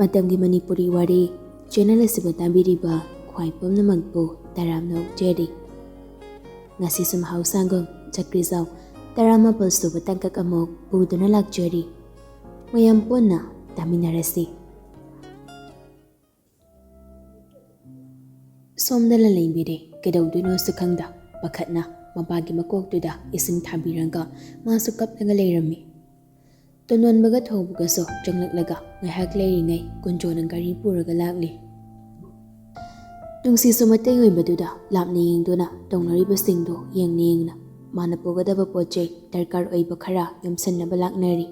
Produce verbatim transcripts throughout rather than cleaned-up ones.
ꯃꯇꯝꯒꯤ ꯃꯅꯤꯄꯨꯔꯤ ꯋꯥꯔꯤ ꯆꯦꯅꯦꯜ ꯑꯁꯤꯕꯨ ꯇꯥꯕꯤꯔꯤꯕ ꯈ꯭ꯋꯥꯏ ꯄꯨꯝꯅꯃꯛꯄꯨ ꯇꯔꯥꯝꯅ ꯑꯣꯛꯆꯔꯤ꯫ ꯉꯁꯤꯁꯨ ꯃꯍꯧꯁꯥꯒꯨꯝ ꯆꯀ꯭ꯔꯤꯖꯥꯎ ꯇꯔꯥꯃꯥꯄꯜ ꯁꯨꯕ ꯇꯥꯡꯀꯛ ꯑꯃꯨꯛ ꯄꯨꯗꯨꯅ ꯂꯥꯛꯆꯔꯤ꯫ ꯃꯌꯥꯝ ꯄꯨꯟꯅ ꯇꯥꯃꯤꯟꯅꯔꯁꯤ꯫ ꯁꯣꯝꯗ ꯂꯂꯩꯕꯤꯔꯦ ꯀꯩꯗꯧꯗꯣꯏꯅꯣꯁꯨ ꯈꯪꯗ ꯄꯥꯈꯠꯅ ꯃꯄꯥꯒꯤ ꯃꯀꯣꯛꯇꯨꯗ ꯏꯁꯤꯡ ꯊꯥꯕꯤꯔꯒ ꯃꯥꯁꯨ ꯀꯞꯂꯒ ꯂꯩꯔꯝꯃꯤ꯫ ꯇꯣꯟꯗꯣꯟꯕꯒ ꯊꯧꯕꯒꯁꯨ ꯆꯪꯂꯛꯂꯒ ꯉꯥꯏꯍꯥꯛ ꯂꯩꯔꯤꯉꯩ ꯀꯨꯟꯖꯣꯅ ꯒꯥꯔꯤ ꯄꯨꯔꯒ ꯂꯥꯛꯂꯤ꯫ ꯅꯨꯡꯁꯤꯁꯨ ꯃꯇꯩ ꯑꯣꯏꯕꯗꯨꯗ ꯂꯥꯞꯅ ꯌꯦꯡꯗꯨꯅ ꯇꯧꯅꯔꯤꯕꯁꯤꯡꯗꯨ ꯌꯦꯡꯅ ꯌꯦꯡꯅ ꯃꯥꯅ ꯄꯨꯒꯗꯕ ꯄꯣꯠ ꯆꯩ ꯗꯔꯀꯥꯔ ꯑꯣꯏꯕ ꯈꯔ ꯌꯣꯝꯁꯤꯟꯅꯕ ꯂꯥꯛꯅꯔꯤ꯫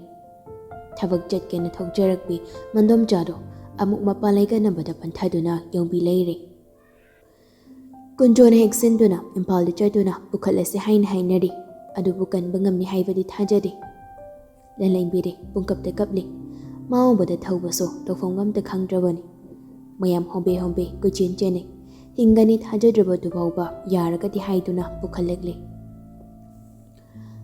ꯊꯕꯛ ꯆꯠꯀꯦꯅ ꯊꯣꯛꯆꯔꯛꯄꯤ ꯃꯟꯗꯣꯝꯆꯥꯗꯣ ꯑꯃꯨꯛ ꯃꯄꯥ ꯂꯩꯒꯠꯅꯕꯗ ꯄꯟꯊꯗꯨꯅ ꯌꯧꯕꯤ ꯂꯩꯔꯦ꯫ ꯀꯨꯟꯖꯣꯅ ꯍꯦꯛ ꯁꯤꯟꯗꯨꯅ ꯏꯝꯐꯥꯜꯗ ꯆꯠꯇꯨꯅ ꯄꯨꯈꯠꯂꯁꯤ ꯍꯥꯏꯅ ꯍꯥꯏꯅꯔꯤ꯫ ꯑꯗꯨꯕꯨ ꯀꯟꯕ ꯉꯝꯅꯤ ꯍꯥꯏꯕꯗꯤ ꯊꯥꯖꯗꯦ꯫ ꯂꯂꯩꯕꯤꯔꯦ ꯄꯨꯡꯀꯞꯇ ꯀꯞꯂꯤ꯫ ꯃꯥ ꯎꯕꯗ ꯊꯧꯕꯁꯨ ꯇꯧꯐꯝ ꯑꯝꯇ ꯈꯪꯗ꯭ꯔꯕꯅꯤ꯫ ꯃꯌꯥꯝ ꯍꯣꯝꯕꯦ ꯍꯣꯝꯕꯦ ꯀꯣꯏꯆꯦꯟ ꯆꯦꯟꯅꯩ꯫ ꯍꯤꯡꯒꯅꯤ ꯊꯥꯖꯗ꯭ꯔꯕꯗꯨ ꯐꯥꯎꯕ ꯌꯥꯔꯒꯗꯤ ꯍꯥꯏꯗꯨꯅ ꯄꯨꯈꯠꯂꯛꯂꯤ꯫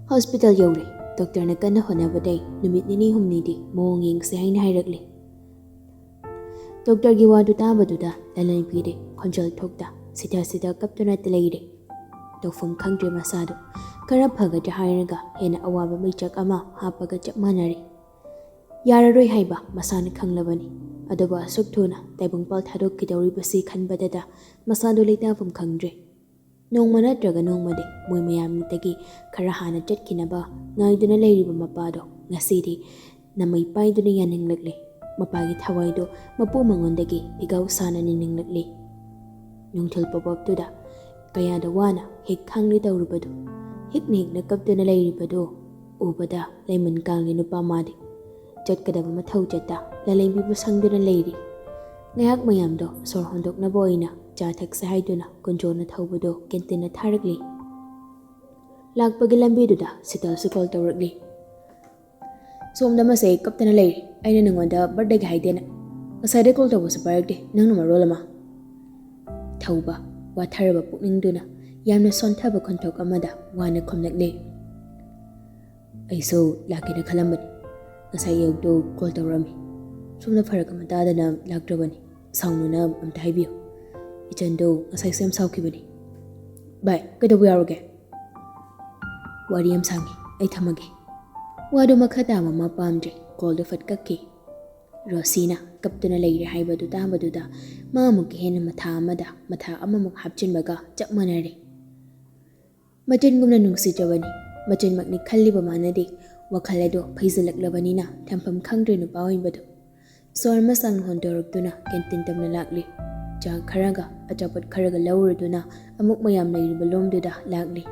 ꯍꯣꯁꯄꯤꯇꯥꯜ ꯌꯧꯔꯦ꯫ ꯗꯣꯛꯇꯔꯅ ꯀꯟꯅ ꯍꯣꯠꯅꯕꯗꯩ ꯅꯨꯃꯤꯠ ꯅꯤꯅꯤ ꯍꯨꯝꯅꯤꯗꯤ ꯃꯑꯣꯡ ꯌꯦꯡꯁꯦ ꯍꯥꯏꯅ ꯍꯥꯏꯔꯛꯂꯤ꯫ ꯗꯣꯛꯇꯔꯒꯤ ꯋꯥꯗꯨ ꯇꯥꯕꯗꯨꯗ ꯂꯂꯩꯕꯤꯔꯦ ꯈꯣꯟꯖꯦꯜ ꯊꯣꯛꯇ ꯁꯤꯊ ꯁꯤꯊ ꯀꯞꯇꯨꯅ ꯂꯩꯔꯦ꯫ ꯇꯧꯐꯝ ꯈꯪꯗ꯭ꯔꯦ ꯃꯁꯥꯗꯨ꯫ ꯈꯔ ꯐꯒꯗ꯭ꯔꯥ ꯍꯥꯏꯔꯒ ꯍꯦꯟꯅ ꯑꯋꯥꯕ ꯃꯩꯆꯥꯛ ꯑꯃ ꯍꯥꯞꯄꯒ ꯆꯞ ꯃꯥꯟꯅꯔꯦ꯫ ꯌꯥꯔꯔꯣꯏ ꯍꯥꯏꯕ ꯃꯁꯥꯅ ꯈꯪꯂꯕꯅꯤ꯫ ꯑꯗꯨꯕꯨ ꯑꯁꯨꯛ ꯊꯨꯅ ꯇꯥꯏꯕꯪꯄꯥꯜ ꯊꯥꯗꯣꯛꯈꯤꯗꯧꯔꯤꯕꯁꯤ ꯈꯟꯕꯗꯗ ꯃꯁꯥꯗꯨ ꯂꯩꯇꯥꯐꯝ ꯈꯪꯗ꯭ꯔꯦ꯫ ꯅꯣꯡꯃ ꯅꯠꯇ꯭ꯔꯒ ꯅꯣꯡꯃꯗꯤ ꯃꯣꯏ ꯃꯌꯥꯝꯗꯒꯤ ꯈꯔ ꯍꯥꯟꯅ ꯆꯠꯈꯤꯅꯕ ꯉꯥꯏꯗꯨꯅ ꯂꯩꯔꯤꯕ ꯃꯄꯥꯗꯣ ꯉꯁꯤꯗꯤ ꯅꯃꯩ ꯄꯥꯏꯗꯨꯅ ꯌꯥꯅꯤꯡꯂꯛꯂꯦ꯫ ꯃꯄꯥꯒꯤ ꯊꯋꯥꯏꯗꯨ ꯃꯄꯨ ꯃꯉꯣꯟꯗꯒꯤ ꯄꯤꯒꯥꯎ ꯁꯥꯅ ꯅꯤꯡꯅꯤꯡꯂꯛꯂꯦ꯫ ꯅꯨꯡꯊꯤꯜ ꯄꯣꯄꯞꯇꯨꯗ ꯀꯌꯥꯗ ꯋꯥꯅ ꯍꯤꯛ ꯈꯥꯡꯂꯤ ꯇꯧꯔꯤꯕꯗꯨ, ꯍꯤꯛꯅ ꯍꯤꯛꯅ ꯀꯞꯇꯨꯅ ꯂꯩꯔꯤꯕꯗꯨ ꯎꯕꯗ ꯂꯩꯃꯟ ꯀꯥꯡꯂꯤ ꯅꯨꯄꯥ ꯃꯥꯗꯤ ꯆꯠꯀꯗꯕ ꯃꯊꯧ ꯆꯠꯇ ꯂꯂꯩꯕꯤꯕꯨ ꯁꯪꯗꯨꯅ ꯂꯩꯔꯤ꯫ ꯉꯥꯏꯍꯥꯛ ꯃꯌꯥꯝꯗꯣ ꯁꯣꯔ ꯍꯣꯟꯗꯣꯛꯅꯕ ꯑꯣꯏꯅ ꯆꯥ ꯊꯛꯁꯦ ꯍꯥꯏꯗꯨꯅ ꯀꯨꯟꯖꯣꯅ ꯊꯧꯕꯗꯨ ꯀꯦꯟꯇꯤꯟꯅ ꯊꯥꯔꯛꯂꯤ꯫ ꯂꯥꯛꯄꯒꯤ ꯂꯝꯕꯤꯗꯨꯗ ꯁꯤꯇꯜꯁꯨ ꯀꯣꯜ ꯇꯧꯔꯛꯂꯤ꯫ "ꯁꯣꯝꯗ ꯃꯁꯦ ꯀꯞꯇꯅ ꯂꯩꯔꯤ꯫ ꯑꯩꯅ ꯅꯉꯣꯟꯗ ꯕꯥꯔꯗꯦꯒꯤ ꯍꯥꯏꯗꯦꯅ꯫ ꯉꯁꯥꯏꯗꯩ ꯀꯣꯜ ꯇꯧꯕꯁꯨ ꯄꯥꯏꯔꯛꯇꯦ, ꯅꯪꯅ ꯃꯔꯣꯜ ꯑꯃ꯫" ꯊꯧꯕ ꯋꯥꯊꯔꯕ ꯄꯨꯛꯅꯤꯡꯗꯨꯅ ꯌꯥꯝꯅ ꯁꯣꯟꯊꯕ ꯈꯣꯟꯊꯣꯛ ꯑꯃꯗ ꯋꯥꯅ ꯈꯨꯝꯂꯛꯂꯦ꯫ "ꯑꯩꯁꯨ ꯂꯥꯛꯀꯦꯅ ꯈꯜꯂꯝꯕꯅꯤ꯫ ꯉꯁꯥꯏ ꯑꯌꯨꯛꯇꯨ ꯀꯣꯜ ꯇꯧꯔꯛꯑꯝꯃꯤ꯫ ꯁꯣꯝꯅ ꯐꯔꯛ ꯑꯃ ꯇꯥꯗꯅ ꯂꯥꯛꯇ꯭ꯔꯕꯅꯤ꯫ ꯁꯥꯎꯅꯨꯅ ꯑꯝꯇ ꯍꯥꯏꯕꯤꯌꯨ꯫ ꯏꯆꯟꯗꯣ ꯉꯁꯥꯏꯁꯨ ꯌꯥꯝ ꯁꯥꯎꯈꯤꯕꯅꯤ꯫ ꯚꯥꯏ, ꯀꯩꯗꯧꯕ ꯌꯥꯎꯔꯒꯦ? ꯋꯥꯔꯤ ꯌꯥꯝ ꯁꯥꯡꯉꯤ, ꯑꯩ ꯊꯝꯃꯒꯦ꯫ ꯋꯥꯗꯣ ꯃꯈꯥ ꯇꯥꯕ ꯃꯥ ꯄꯥꯝꯗ꯭ꯔꯦ꯫ ꯀꯣꯜꯗꯣ ꯐꯠ ꯀꯛꯈꯤ꯫ ꯔꯣꯁꯤꯅ ꯀꯞꯇꯨꯅ ꯂꯩꯔꯦ ꯍꯥꯏꯕꯗꯨ ꯇꯥꯕꯗꯨꯗ ꯃꯥ ꯑꯃꯨꯛꯀ ꯍꯦꯟꯅ ꯃꯊꯥ ꯑꯃꯗ ꯃꯊꯥ ꯑꯃꯃꯨꯛ ꯍꯥꯞꯆꯤꯟꯕꯒ ꯆꯞ ꯃꯥꯟꯅꯔꯦ꯫ ꯃꯆꯤꯟꯒꯨꯝꯅ ꯅꯨꯡꯁꯤꯖꯕꯅꯤ꯫ ꯃꯆꯤꯟꯃꯛꯅꯤ ꯈꯜꯂꯤꯕ ꯃꯥꯅꯗꯤ ꯋꯥꯈꯜ ꯑꯗꯣ ꯐꯩꯖꯤꯜꯂꯛꯂꯕꯅꯤꯅ ꯊꯝꯐꯝ ꯈꯪꯗ꯭ꯔꯦ ꯅꯨꯄꯥ ꯑꯣꯏꯕꯗꯣ꯫ ꯁꯣꯔ ꯑꯃ ꯁꯥꯡꯅ ꯍꯣꯟꯗꯣꯔꯛꯇꯨꯅ ꯀꯦꯟꯇꯤꯟ ꯇꯝꯅ ꯂꯥꯛꯂꯤ꯫ ꯆꯥ ꯈꯔꯒ ꯑꯆꯥꯄꯣꯠ ꯈꯔꯒ ꯂꯧꯔꯨꯗꯨꯅ ꯑꯃꯨꯛ ꯃꯌꯥꯝ ꯂꯩꯔꯤꯕ ꯂꯣꯝꯗꯨꯗ ꯂꯥꯛꯂꯤ꯫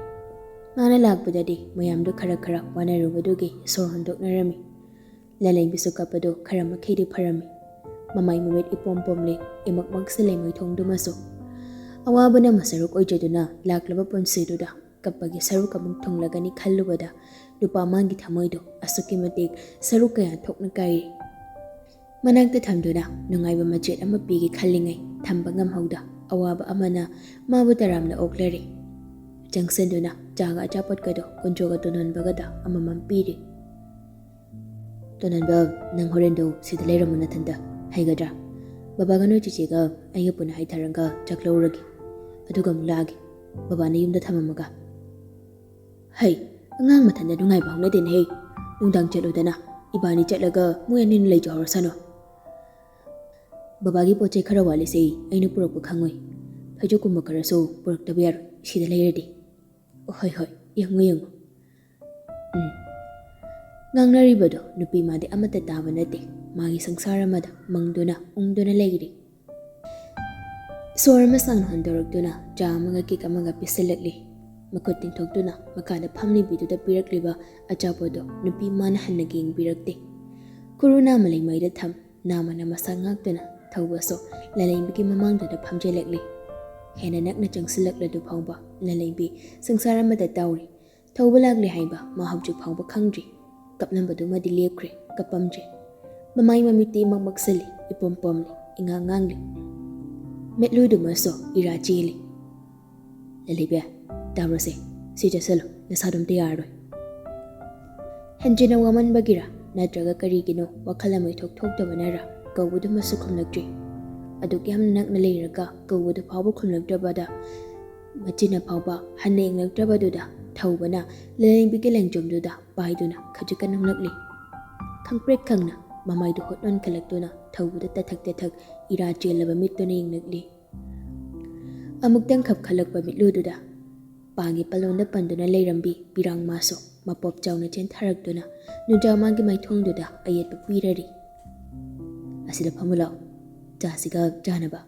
ꯃꯥꯅ ꯂꯥꯛꯄꯗꯗꯤ ꯃꯌꯥꯝꯗꯨ ꯈꯔ ꯈꯔ ꯋꯥꯅꯔꯨꯕꯗꯨꯒꯤ ꯁꯣꯔ ꯍꯣꯟꯗꯣꯛꯅꯔꯝꯃꯤ꯫ ꯂꯂꯩꯕꯤꯁꯨ ꯀꯞꯄꯗꯨ ꯈꯔ ꯃꯈꯩꯗꯤ ꯐꯔꯝꯃꯤ꯫ ꯃꯃꯥꯏ ꯃꯃꯤꯠ ꯏꯄꯣꯝ ꯄꯣꯝꯂꯤ, ꯏꯃꯛ ꯃꯛꯁꯤꯜꯂꯤ ꯃꯩꯊꯣꯡꯗꯨꯃꯁꯨ꯫ ꯑꯋꯥꯕꯅ ꯃꯁꯔꯨꯛ ꯑꯣꯏꯖꯗꯨꯅ ꯂꯥꯛꯂꯕ ꯄꯨꯟꯁꯤꯗꯨꯗ ꯀꯞꯄꯒꯤ ꯁꯔꯨꯛ ꯑꯃꯨꯛ ꯊꯨꯡꯂꯒꯅꯤ ꯈꯜꯂꯨꯕꯗ ꯅꯨꯄꯥ ꯃꯥꯒꯤ ꯊꯃꯣꯏꯗꯣ ꯑꯁꯨꯛꯀꯤ ꯃꯇꯤꯛ ꯁꯔꯨꯛ ꯀꯌꯥ ꯊꯣꯛꯅ ꯀꯥꯏꯔꯤ꯫ ꯃꯅꯥꯛꯇ ꯊꯝꯗꯨꯅ ꯅꯨꯡꯉꯥꯏꯕ ꯃꯆꯦꯠ ꯑꯃ ꯄꯤꯒꯦ ꯈꯜꯂꯤꯉꯩ ꯊꯝꯕ ꯉꯝꯍꯧꯗ ꯑꯋꯥꯕ ꯑꯃꯅ ꯃꯥꯕꯨ ꯇꯔꯥꯝꯅ ꯑꯣꯛꯂꯔꯤ꯫ ꯆꯪꯁꯤꯟꯗꯨꯅ ꯆꯥꯒ ꯑꯆꯥꯄꯣꯠꯀꯗꯣ ꯀꯨꯟꯖꯣꯒ ꯇꯣꯅꯣꯟꯕꯒꯗ ꯑꯃꯃꯝ ꯄꯤꯔꯤ꯫ ꯇꯣꯅꯣꯟꯕ, ꯅꯪ ꯍꯣꯔꯦꯟꯗꯣ ꯁꯤꯗ ꯂꯩꯔꯝꯃꯣ ꯅꯊꯟꯇ꯫ ꯍꯩꯒꯗ꯭ꯔꯥ? ꯕꯕꯥꯒ ꯅꯣꯏ ꯆꯤꯆꯦꯒ ꯑꯩꯒ ꯄꯨꯟꯅ ꯍꯥꯏꯊꯔꯒ ꯆꯥꯛ ꯂꯧꯔꯒꯦ꯫ ꯑꯗꯨꯒ ꯑꯃꯨꯛ ꯂꯥꯛꯑꯒꯦ꯫ ꯕꯕꯥꯅ ꯌꯨꯝꯗ ꯊꯝꯃꯝꯃꯒ꯫ ꯍꯩ, ꯑꯉꯥꯡ ꯃꯊꯟꯗ ꯅꯨꯡꯉꯥꯏꯕ ꯍꯧꯅꯗꯦꯅꯦꯍꯦ꯫ ꯅꯨꯡꯗꯥꯡ ꯆꯠꯂꯨꯗꯅ, ꯏꯕꯥꯅꯤ ꯆꯠꯂꯒ ꯃꯣꯏ ꯑꯅꯤꯅ ꯂꯩꯖꯍꯧꯔꯁꯅꯨ꯫ ꯕꯕꯥꯒꯤ ꯄꯣꯠ ꯆꯩ ꯈꯔ ꯋꯥꯠꯂꯤꯁꯦ ꯑꯩꯅ ꯄꯨꯔꯛꯄ ꯈꯪꯉꯣꯏ꯫ ꯐꯩꯖꯨꯞꯀꯨꯝꯕ ꯈꯔꯁꯨ ꯄꯨꯔꯛꯇꯕ ꯌꯥꯔꯣꯏ, ꯁꯤꯗ ꯂꯩꯔꯗꯤ꯫ ꯍꯣꯏ, ꯍꯣꯏ, ꯌꯦꯡꯉꯨ, ꯌꯦꯡꯉꯨ꯫ ꯎꯝ꯫ ꯉꯥꯡꯅꯔꯤꯕꯗꯣ ꯅꯨꯄꯤ ꯃꯥꯗꯤ ꯑꯃꯠꯇ ꯇꯥꯕ ꯅꯠꯇꯦ꯫ ꯃꯥꯒꯤ ꯁꯪꯁꯥꯔ ꯑꯃꯗ ꯃꯪꯗꯨꯅ, ꯎꯪꯗꯨꯅ ꯂꯩꯔꯤ꯫ ꯁꯣꯔ ꯑꯃ ꯁꯥꯡꯅ ꯍꯣꯟꯗꯣꯔꯛꯇꯨꯅ ꯆꯥ ꯑꯃꯒ ꯀꯦꯛ ꯑꯃꯒ ꯄꯤꯁꯤꯜꯂꯛꯂꯤ꯫ ꯃꯈꯨꯠ ꯇꯤꯡꯊꯣꯛꯇꯨꯅ ꯃꯈꯥꯗ ꯐꯝꯂꯤꯕꯤꯗꯨꯗ ꯄꯤꯔꯛꯂꯤꯕ ꯑꯆꯥꯄꯣꯠꯇꯣ ꯅꯨꯄꯤ ꯃꯥꯅ ꯍꯟꯅ ꯌꯦꯡꯕꯤꯔꯛꯇꯦ꯫ ꯈꯨꯔꯨ ꯅꯥꯝꯃ ꯂꯩꯃꯥꯏꯗ ꯊꯝ, ꯅꯥꯝꯃꯅ ꯃꯁꯥ ꯉꯥꯛꯇꯨꯅ ꯊꯧꯕꯁꯨ ꯂꯂꯩꯕꯤꯒꯤ ꯃꯃꯥꯡꯗꯨꯗ ꯐꯝꯖꯤꯜꯂꯛꯂꯤ꯫ ꯍꯦꯟꯅ ꯅꯛꯅ ꯆꯪꯁꯤꯜꯂꯛꯂꯗꯨ ꯐꯥꯎꯕ ꯂꯂꯩꯕꯤ ꯁꯪꯁꯥꯔ ꯑꯃꯗ ꯇꯥꯎꯔꯤ꯫ ꯊꯧꯕ ꯂꯥꯛꯂꯤ ꯍꯥꯏꯕ ꯃꯥ ꯍꯧꯖꯤꯛ ꯐꯥꯎꯕ ꯈꯪꯗ꯭ꯔꯤ꯫ ꯀꯞꯂꯝꯕꯗꯨꯃꯗꯤ ꯂꯦꯞꯈ꯭ꯔꯦ, ꯀꯞꯄꯝꯗ꯭ꯔꯦ꯫ ꯃꯃꯥꯏ ꯃꯃꯤꯠꯇꯤ ꯏꯃꯛ ꯃꯛꯁꯤꯜꯂꯤ, ꯏꯄꯣꯝ ꯄꯣꯝꯂꯤ, ꯏꯉꯥꯡ ꯉꯥꯡꯂꯤ꯫ ꯃꯤꯠꯂꯨꯗꯨꯃꯁꯨ ꯏꯔꯥ ꯆꯦꯜꯂꯤ꯫ ꯂꯂꯩꯕꯤ, ꯇꯥꯕ꯭ꯔꯣꯁꯦ? ꯁꯤ ꯆꯠꯁꯜꯂꯨ, ꯅꯁꯥꯗꯣ ꯑꯝꯇ ꯌꯥꯔꯔꯣꯏ꯫ ꯍꯦꯟꯖꯤꯟꯅ ꯋꯥꯃꯟꯕꯒꯤꯔ ꯅꯠꯇ꯭ꯔꯒ ꯀꯔꯤꯒꯤꯅꯣ ꯋꯥꯈꯜ ꯑꯃ ꯏꯊꯣꯛ ꯊꯣꯛꯇꯕꯅꯔ ꯀꯧꯕꯗꯨꯃꯁꯨ ꯈꯨꯝꯂꯛꯇ꯭ꯔꯤ꯫ ꯑꯗꯨꯛ ꯌꯥꯝꯅ ꯅꯛꯅ ꯂꯩꯔꯒ ꯀꯧꯕꯗꯨ ꯐꯥꯎꯕ ꯈꯨꯝꯂꯛꯇ꯭ꯔꯕꯗ ꯃꯆꯤꯟꯅ ꯐꯥꯎꯕ ꯍꯟꯅ ꯌꯦꯡꯂꯛꯇ꯭ꯔꯕꯗꯨꯗ ꯊꯧꯕꯅ ꯂꯂꯩꯕꯤꯒꯤ ꯂꯦꯡꯖꯨꯝꯗꯨꯗ ꯄꯥꯏꯗꯨꯅ ꯈꯖꯤꯛꯀ ꯅꯣꯛꯂꯛꯂꯤ꯫ ꯈꯪꯄ꯭ꯔꯦꯛ ꯈꯪꯅ ꯃꯃꯥꯏꯗꯨ ꯍꯨꯠ ꯑꯣꯟꯈꯠꯂꯛꯇꯨꯅ ꯊꯧꯕꯗ ꯇꯊꯛ ꯇꯊꯛ ꯏꯔꯥ ꯆꯦꯜꯂꯕ ꯃꯤꯠꯇꯨꯅ ꯌꯦꯡꯂꯛꯂꯤ꯫ ꯑꯃꯨꯛꯇꯪ ꯈꯞꯈꯠꯂꯛꯄ ꯃꯤꯠꯂꯨꯗꯨꯗ ꯄꯥꯒꯤ ꯄꯂꯣꯟꯗ ꯄꯟꯗꯨꯅ ꯂꯩꯔꯝꯕꯤ ꯄꯤꯔꯥꯡ ꯃꯥꯁꯨ ꯃꯄꯣꯞ ꯆꯥꯎꯅ ꯆꯦꯟꯊꯔꯛꯇꯨꯅ ꯅꯨꯡꯖꯥ ꯃꯥꯒꯤ ꯃꯥꯏꯊꯣꯡꯗꯨꯗ ꯑꯌꯦꯠꯄ ꯄꯤꯔꯔꯤ꯫ "ꯑꯁꯤꯗ ꯐꯝꯃꯨ ꯂꯥꯎ, ꯆꯥꯁꯤꯒ ꯆꯥꯅꯕ꯫"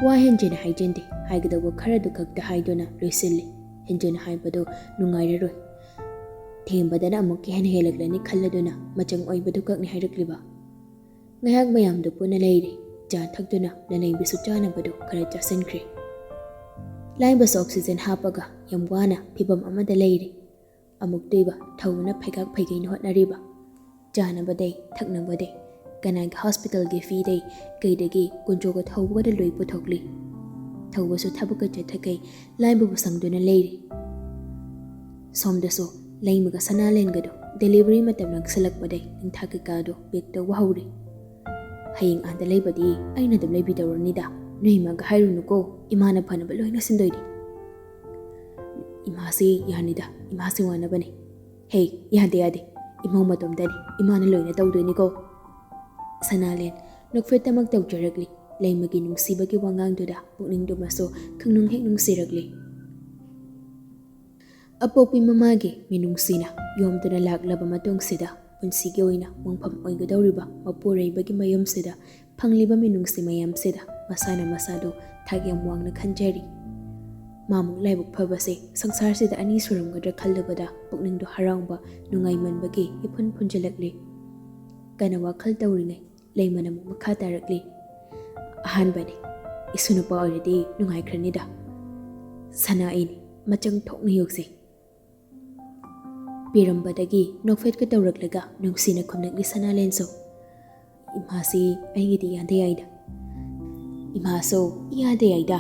ꯋꯥ ꯍꯦꯟꯖꯤꯟꯅ ꯍꯥꯏꯖꯤꯟꯗꯦ, ꯍꯥꯏꯒꯗꯧꯕ ꯈꯔꯗꯨ ꯈꯛꯇ ꯍꯥꯏꯗꯨꯅ ꯂꯣꯏꯁꯤꯜꯂꯤ꯫ ꯍꯦꯟꯖꯤꯟꯅ ꯍꯥꯏꯕꯗꯨ ꯅꯨꯡꯉꯥꯏꯔꯔꯣꯏ꯫ ꯊꯦꯝꯕꯗꯅ ꯑꯃꯨꯛꯀ ꯍꯦꯟꯅ ꯍꯦꯜꯂꯛꯂꯅꯤ ꯈꯜꯂꯗꯨꯅ ꯃꯆꯪ ꯑꯣꯏꯕꯗꯨ ꯈꯛꯅꯤ ꯍꯥꯏꯔꯛꯂꯤꯕ꯫ ꯉꯥꯏꯍꯥꯛ ꯃꯌꯥꯝꯗꯨ ꯄꯨꯟꯅ ꯂꯩꯔꯤ꯫ ꯆꯥ ꯊꯛꯇꯨꯅ ꯂꯂꯩꯕꯤꯁꯨ ꯆꯥꯅꯕꯗꯨ ꯈꯔ ꯆꯥꯁꯤꯟꯈ꯭ꯔꯦ꯫ ꯂꯥꯏꯕꯁꯨ oxygen ꯍꯥꯞꯄꯒ ꯌꯥꯝ ꯋꯥꯅ ꯐꯤꯚꯝ ꯑꯃꯗ ꯂꯩꯔꯤ꯫ ꯑꯃꯨꯛꯇꯣꯏꯕ ꯊꯧꯕꯅ ꯐꯩꯒꯥꯛ ꯐꯩꯒꯩꯅ ꯍꯣꯠꯅꯔꯤꯕ꯫ ꯆꯥꯅꯕꯗꯩ, ꯊꯛꯅꯕꯗꯩ, ꯀꯅꯥꯒꯤ hospitalꯒꯤ feeꯗꯩ, ꯀꯩꯗꯒꯤ ꯀꯨꯟꯖꯣꯒ ꯊꯧꯕꯒꯗ ꯂꯣꯏ ꯄꯨꯊꯣꯛꯂꯤ꯫ ꯊꯧꯕꯁꯨ ꯊꯕꯛꯀ ꯆꯠꯊꯈꯩ ꯂꯥꯏꯕꯕꯨ ꯁꯪꯗꯨꯅ ꯂꯩꯔꯤ꯫ ꯁꯣꯝꯗꯁꯨ ꯂꯩꯃꯒ ꯁꯅꯥꯂꯦꯟꯒꯗꯣ delivery ꯃꯇꯝ ꯅꯛꯁꯜꯂꯛꯄꯗꯩ ꯅꯤꯡꯊꯥ ꯀꯩꯀꯥꯗꯣ pack ꯇꯧꯕ ꯍꯧꯔꯤ꯫ "ꯍꯌꯦꯡ ꯑꯥꯗ ꯂꯩꯕꯗꯤ ꯑꯩꯅ ꯑꯗꯨꯝ ꯂꯩꯕꯤꯗꯧꯔꯅꯤꯗ, ꯅꯣꯏ ꯏꯃꯥꯒ ꯍꯥꯏꯔꯨꯅꯨꯀꯣ, ꯏꯃꯥꯅ ꯐꯅꯕ ꯂꯣꯏꯅ ꯁꯤꯟꯗꯣꯏꯅꯤ꯫" "ꯏꯃꯥꯁꯤ ꯌꯥꯅꯤꯗ, ꯏꯃꯥꯁꯤ ꯋꯥꯅꯕꯅꯦ꯫" "ꯍꯦ, ꯌꯥꯗꯦ ꯌꯥꯗꯦ, ꯏꯃꯧ ꯃꯇꯣꯝꯇꯅꯤ, ꯏꯃꯥꯅ ꯂꯣꯏꯅ ꯇꯧꯗꯣꯏꯅꯤꯀꯣ꯫" ꯁꯅꯥꯂꯦꯟ ꯅꯣꯛꯐꯦꯠꯇꯃꯛ ꯇꯧꯖꯔꯛꯂꯤ꯫ ꯂꯩꯃꯒꯤ ꯅꯨꯡꯁꯤꯕꯒꯤ ꯋꯥꯉꯥꯡꯗꯨꯗ ꯄꯨꯛꯅꯤꯡꯗꯨꯃꯁꯨ ꯈꯪꯅꯨꯡ ꯍꯦꯛ ꯅꯨꯡꯁꯤꯔꯛꯂꯤ꯫ ꯑꯄꯣꯛꯄꯤ ꯃꯃꯥꯒꯤ ꯃꯤꯅꯨꯡꯁꯤꯅ ꯌꯣꯝꯗꯨꯅ ꯂꯥꯛꯂꯕ ꯃꯇꯨꯡꯁꯤꯗ ꯄꯨꯟꯁꯤꯒꯤ ꯑꯣꯏꯅ ꯃꯪꯐꯝ ꯑꯣꯏꯒꯗꯧꯔꯤꯕ ꯃꯄꯨꯔꯣꯏꯕꯒꯤ ꯃꯌꯨꯝꯁꯤꯗ ꯐꯪꯂꯤꯕ ꯃꯤꯅꯨꯡꯁꯤ ꯃꯌꯥꯝꯁꯤꯗ ꯃꯁꯥꯅ ꯃꯁꯥꯗꯨ ꯊꯥꯛ ꯌꯥꯝ ꯋꯥꯡꯅ ꯈꯟꯖꯔꯤ꯫ ꯃꯥꯃꯨꯛ ꯂꯥꯏꯕꯛ ꯐꯕꯁꯦ ꯁꯪꯁꯥꯔꯁꯤꯗ ꯑꯅꯤ ꯁꯨꯔꯝꯒꯗ꯭ꯔꯥ ꯈꯜꯂꯨꯕꯗ ꯄꯨꯛꯅꯤꯡꯗꯨ ꯍꯔꯥꯎꯕ, ꯅꯨꯡꯉꯥꯏꯃꯟꯕꯒꯤ ꯏꯐꯨꯟ ꯐꯨꯟꯖꯤꯜꯂꯛꯂꯤ꯫ ꯀꯟꯅ ꯋꯥꯈꯜ ꯇꯧꯔꯤꯉꯩ ꯂꯩꯃꯅ ꯑꯃꯨꯛ ꯃꯈꯥ ꯇꯥꯔꯛꯂꯤ꯫ "ꯑꯍꯥꯟꯕꯅꯤ, ꯏꯁꯨ ꯅꯨꯄꯥ ꯑꯣꯏꯔꯗꯤ ꯅꯨꯡꯉꯥꯏꯈ꯭ꯔꯅꯤꯗ꯫ ꯁꯅꯥ ꯑꯩꯅꯤ, ꯃꯆꯪ ꯊꯣꯛꯅ ꯌꯣꯛꯁꯤ꯫" ꯄꯤꯔꯝꯕꯗꯒꯤ ꯅꯣꯛꯐꯦꯠꯀ ꯇꯧꯔꯛꯂꯒ ꯅꯨꯡꯁꯤꯅ ꯈꯨꯝꯂꯛꯂꯤ ꯁꯅꯥꯂꯦꯟꯁꯨ꯫ "ꯏꯃꯥꯁꯤ ꯑꯩꯒꯤꯗꯤ ꯌꯥꯗ ꯌꯥꯏꯗ꯫" "ꯏꯃꯥꯁꯨ ꯌꯥꯗ ꯌꯥꯏꯗ꯫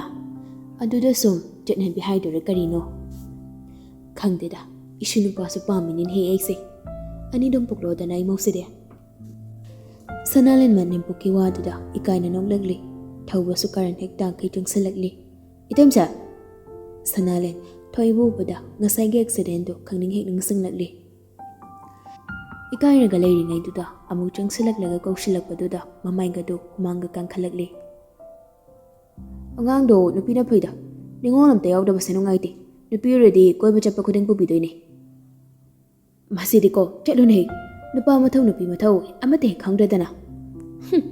ꯑꯗꯨꯗ ꯁꯨꯝ ꯆꯠꯅꯕꯤ ꯍꯥꯏꯗꯣꯏꯔꯥ ꯀꯔꯤꯅꯣ? ꯈꯪꯗꯦꯗ, ꯏꯁꯨ ꯅꯨꯄꯥꯁꯨ ꯄꯥꯝꯃꯤꯅꯤꯅꯦꯍꯦ ꯑꯩꯁꯦ꯫ ꯑꯅꯤꯗꯨꯝ ꯄꯨꯛꯂꯣꯗꯅ ꯏꯃꯧꯁꯤꯗꯤ꯫ ꯁꯅꯥꯂꯦꯟ ꯃꯅꯦꯝꯄꯣꯛꯀꯤ ꯋꯥꯗꯨꯗ ꯏꯀꯥꯏꯅ ꯅꯣꯛꯂꯛꯂꯤ꯫ ꯊꯧꯕꯁꯨ ꯀꯥꯔꯟ ꯍꯦꯛ ꯇꯥꯡꯈꯩ ꯆꯪꯁꯤꯜꯂꯛꯂꯤ꯫ "ꯏꯇꯩꯃꯆꯥ!" ꯁꯅꯥꯂꯦꯟ ꯊꯣꯏꯕ ꯎꯕꯗ ꯉꯁꯥꯏꯒꯤ ꯑꯦꯛꯁꯤꯗꯦꯟꯗꯨ ꯈꯪꯅꯤꯡ ꯍꯦꯛ ꯅꯤꯡꯁꯤꯡꯂꯛꯂꯤ꯫ ꯏꯀꯥꯏꯔꯒ ꯂꯩꯔꯤꯉꯩꯗꯨꯗ ꯑꯃꯨꯛ ꯆꯪꯁꯤꯜꯂꯛꯂꯒ ꯀꯧꯁꯤꯜꯂꯛꯄꯗꯨꯗ ꯃꯃꯥꯏꯒꯗꯨ ꯍꯨꯃꯥꯡꯒ ꯀꯥꯡꯈꯠꯂꯛꯂꯤ꯫ "ꯑꯉꯥꯡꯗꯣ ꯅꯨꯄꯤꯅ ꯐꯩꯗ, ꯅꯤꯉꯣꯜ ꯑꯝꯇ ꯌꯥꯎꯗꯕꯁꯦ ꯅꯨꯡꯉꯥꯏꯇꯦ꯫ ꯅꯨꯄꯤ ꯑꯣꯏꯔꯗꯤ ꯀꯣꯏꯕ ꯆꯠꯄ ꯈꯨꯗꯤꯡ ꯄꯨꯕꯤꯗꯣꯏꯅꯦ꯫ ꯃꯁꯤꯗꯤꯀꯣ, ꯆꯠꯂꯨꯅꯦ, ꯅꯨꯄꯥ ꯃꯊꯧ ꯅꯨꯄꯤ ꯃꯊꯧ ꯑꯃꯠꯇ ꯍꯦꯛ ꯈꯪꯗ꯭ꯔꯗꯅ꯫" ꯍꯨꯝ꯫